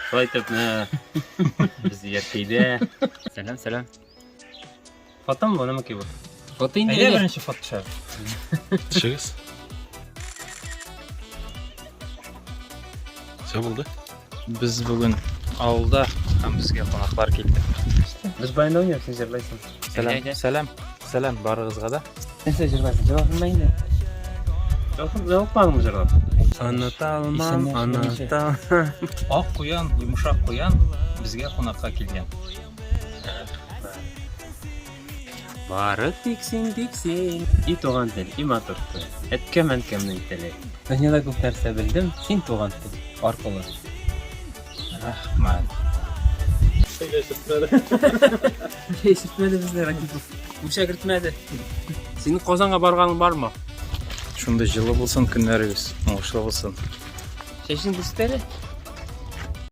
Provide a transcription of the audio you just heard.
Шулай итеп, менә без Яркәйдә. Сәлам, сәлам. Фотом бу, нәмәкәй бу? Фото инде. Әйдә беренче фото төшәр. Төшегез. Все булды. Без бүген авылда һәм безгә кунаклар килде. Без баянда уйныйбыз, син җырлайсың. Сәлам, сәлам, сәлам барыгызга да. Нәрсә җырлайсың? Җырласың ба инде? Җырлапмадыңмы җырлап? Оныта алмам, оныта. Ак куян, йомшак куян безгә кунакка килгән. Бары тик син, тик син. И туган тел, и матур тел. Әткәм, әнкәмнең теле. Дөньяда күп нәрсә белдем, син туган тел аркылы. Рәхмәт. Ишетмәде безне Ракипов. Үлчә кертмәде. Синең Казанга барганың бармы? Шундый җылы булсын көннәрегез, уңышлы булсын. Чәчең күрсәт әле.